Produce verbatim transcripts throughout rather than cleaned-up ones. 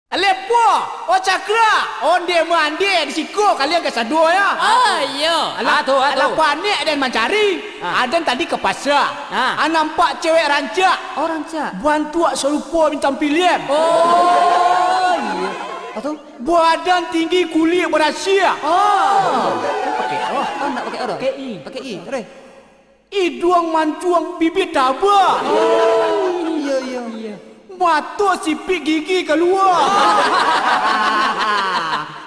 Lepo, oh Cakra, ondeh mandeh di siko kalian kasadonyo. Oh, iyo. Alah, ah, tu, ah, tu. Alah panek den mancari. Ah. Aden tadi ka pasa. Ah. Ah, nampak cewek rancak. Oh, rancak. Bantuak sarupo bintang pilem. Oh, iyo. Ah, tu. Badan tinggi, kulik barasia. Oh. Pakai, oh, oh, nak pakai, oh, dah. Pakai i. Pakai i, terus. Iduang mancuang, bibia taba. Oh, iyo, iyo. Mato sipik, gigi kalua.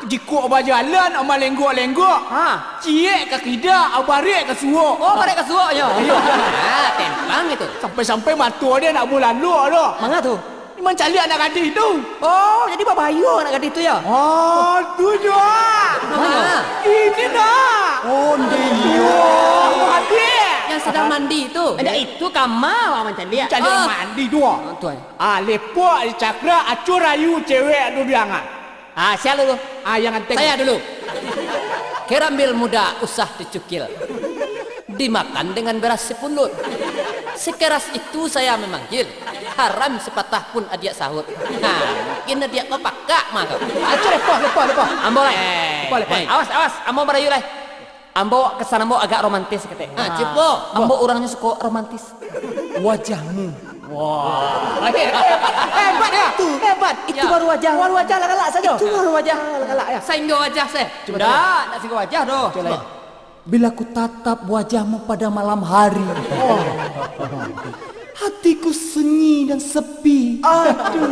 Jikok bajalan, malenggok-lenggok. Ha. Ciek ka kida, barek ka suok. Oh, barek ka suok, yo. Iyo. Ah, tempang itu. Sampai-sampai mato dia nak bulalok tu. Manga tu? Mancaliak anak gadih tu. Oh, jadi babayo anak gadih tu, yo? Oh, tu juo. Mano? Ini, nak. Oh, iyo. Adik. Yang sedang mandi tu. Indak, itu kama awak mancaliak. Mancaliak. Oh. Mandi tu. Oh, tu, eh. Ah, lepo Cakra, acok rayu cewek tu biang, ah. Ah, sia dulu? Ah, yang ganteng. Saya dulu. Kerambil muda usah dicukil. Dimakan dengan beras sepulut. Sekeras itu saya memanggil. Haram sepatah pun adiak sahut. Nah, mungkin adiak ko pakak mah tu. Aco, lepo, lepo, lepo. Ambo lai. Eh, lepo, lepo. Eh. Awas, awas, ambo marayu lai. Ambo kesan ambo agak romantis ketek. Ah, cubo. Ambo urangnya suko romantis. Wajahmu. Wah. Hebat ya? Itu, hebat. Itu baru wajah. Baru wajah lah galak sajo. Itu baru wajah lah galak ya. Sahinggo wajah saya. Cubo, ndak, ndak sahinggo wajah doh. Cubo lai. Bila ku tatap wajahmu pada malam hari, oh, hatiku sunyi dan sepi. Aduh.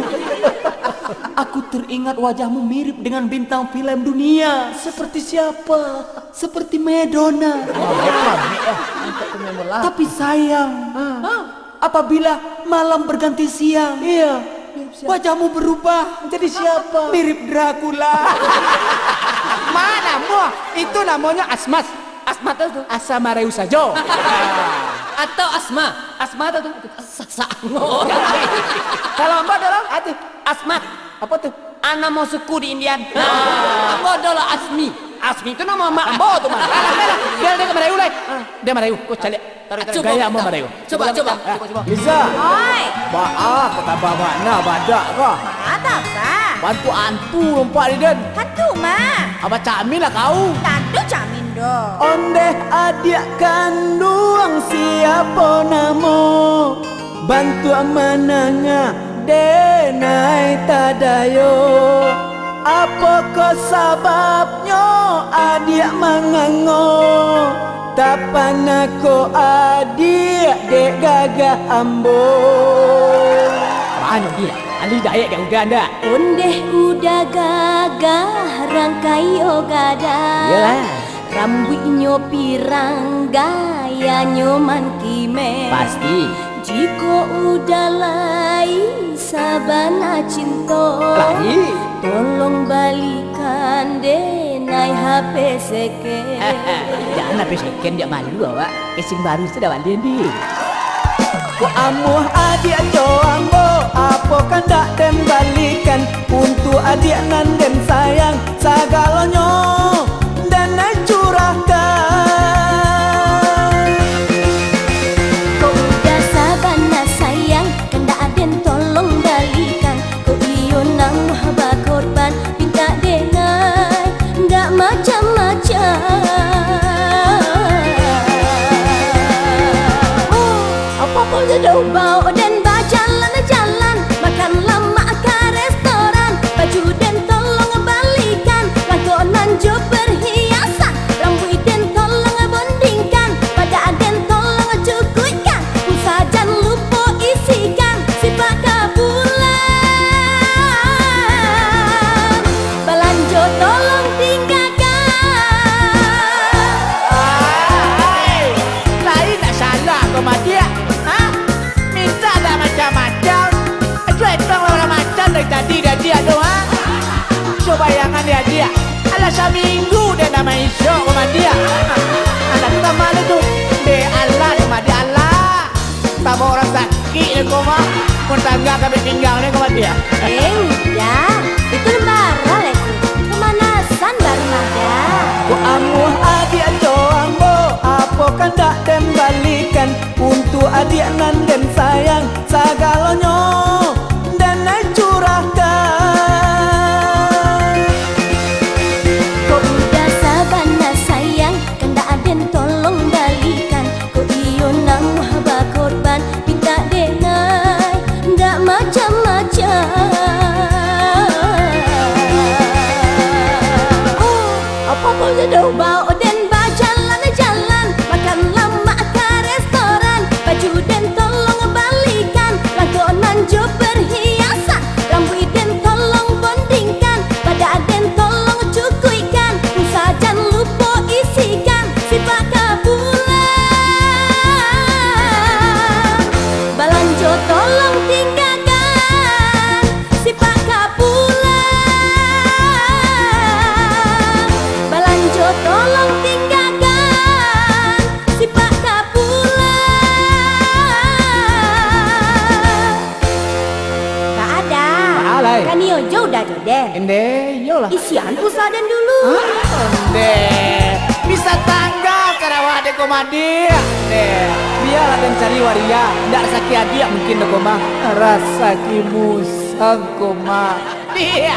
Aku teringat wajahmu mirip dengan bintang film dunia. Seperti siapa? Seperti Madonna. Wah, hebat, hebat. Tapi sayang, ah, apabila malam berganti siang, iya, wajahmu berubah. Jadi siapa? Mirip Dracula. Mana, Muah? Itu namanya asmas. Asma tu, tu. Asa marayu sajo. Atau asma. Asma tu, tu. Sasak. Kalau ambo adalah, ah, tu. Asmat. Apa tu? Ah, namo suku di Indian. Nah, ambo adalah Asmi. Asmi tu namo mak ambo tu, mah. Alah, alah. Biar dia ka marayu lai. Ah, dia marayu. Kau caliak. Tarik, tarik. Cubo, gaya ambo marayu. Cubo, cubo. Ah, cubo, cubo. Liza. Oi. Baa, kata bana badak kah? Baa, apa? Bantu antu lompat di den. Hantu mah. Abah camin lah kau. Tantu camin doh. Ondeh adiak kanduang siapo namo? Bantuak manangah denai tadayo. Apokoh sababnyo adiak mangango? Tapanako adiak dek gagah ambo. Mano dia? Ali daek ka udah ndak? Ondeh udah gagah, rangkayo gadang. Iyolah. Rambuiknyo pirang, gayanyo mankimeh. Pasti. Jikok udah lai sabana cinto, lai, tolong balikan denai H P second. Jan H P second, jan malu awak. Casing baru sudah balian, di. Kok amuah adiak jo ambo, apo kandak den balikan? Untuak adiak nan den sayang, sagalonyo den curahkan. Kok udah sabana sayang, kandak den tolong balikan. Kok iyo namuah bakorban, pintak denai, ndak macam-macam. Oh, apo-apo jo doh. Bao den bajalan-jalan, makan lamak ka restoran, baju den tolong balikan, langkok nan jo perhiasan, rambuik den tolong bondingkan, padak den tolong cukuikkan, pulsa jan lupo isikan, sipak ka bulan, balanjo tolong tinggakan. Ai, lain nak salah ko madiak, ha? Mintak dak macam-macam. Ajo etong lah macam dari tadi dah diak tu, ha? So bayangan dia diak. Alah saminggu dia nak main isok ko madiak. Alah tu tambah tu. Dek alah, dek madiak alah. Tambah urang sakik dek ko mah. Mun tangga ka pinggang dek ko madiak. Eh, udah. Itu lembaran lah itu. Pemanasan baru mah dah. Kok amuah adiak jo ambo, apo kandak den balikan? Untuak adiak nan den sayang, sagalonyo den curahkan. macam-macam. Oh, apo pun sudah bao den bajalan-jalan, makan lamak ka restoran, baju den tolong balikan, langkok nan jo perhiasan, rambuik den tolong bondingkan, padak den tolong cukuikkan, pulsa jan lupo isikan, sipak ka pulang. Balanjo tolong tinggakan, sipak ka pulang. Balanjo tolong tinggakan, sipak ka pulang. Baa Da. Baa lai. Kanio jo udah jo den. Ende, iyolah. Isian pulsa den dulu. Hah? Ende. Bisa tangga Sarawak dek Komadi. Ende. Bialah den cari waria. Ndak rasaki adiak mungkin dek Koma. Rasaki musang Koma. Iya.